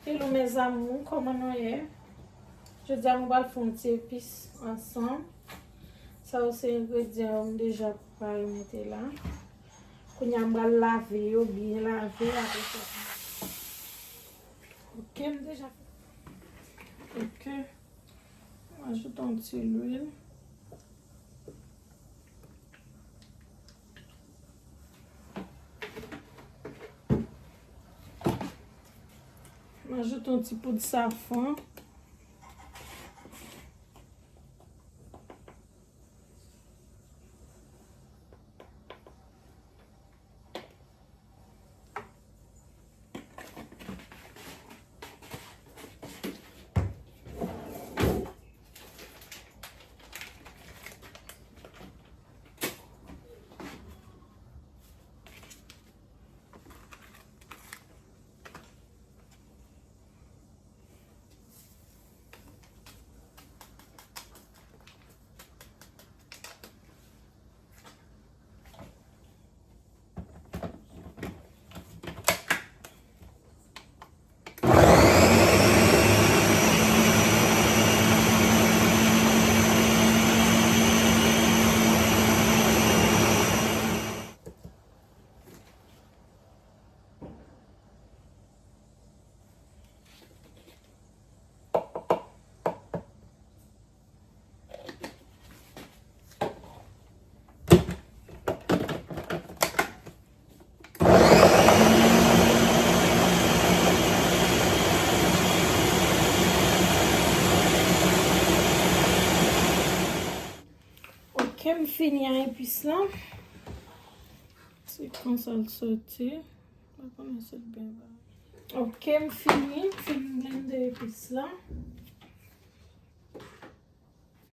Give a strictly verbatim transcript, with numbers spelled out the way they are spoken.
Hello mes amours, kòman nou ye? Jodi a mwen pral fè yon ti epis ansanm. Sa yo se engredyan yo m deja prepare mete la. Kounye a m pral lave yo, byen lave, apre sa. Ok, m deja fè. Ok. M ajoute yon ti lwil. M ajoute yon ti poud safran. Ok, m fini ak epis lan. Se konsa l soti. Mwen konnen se byen ba. Ok, m fini, m fin blende epis la.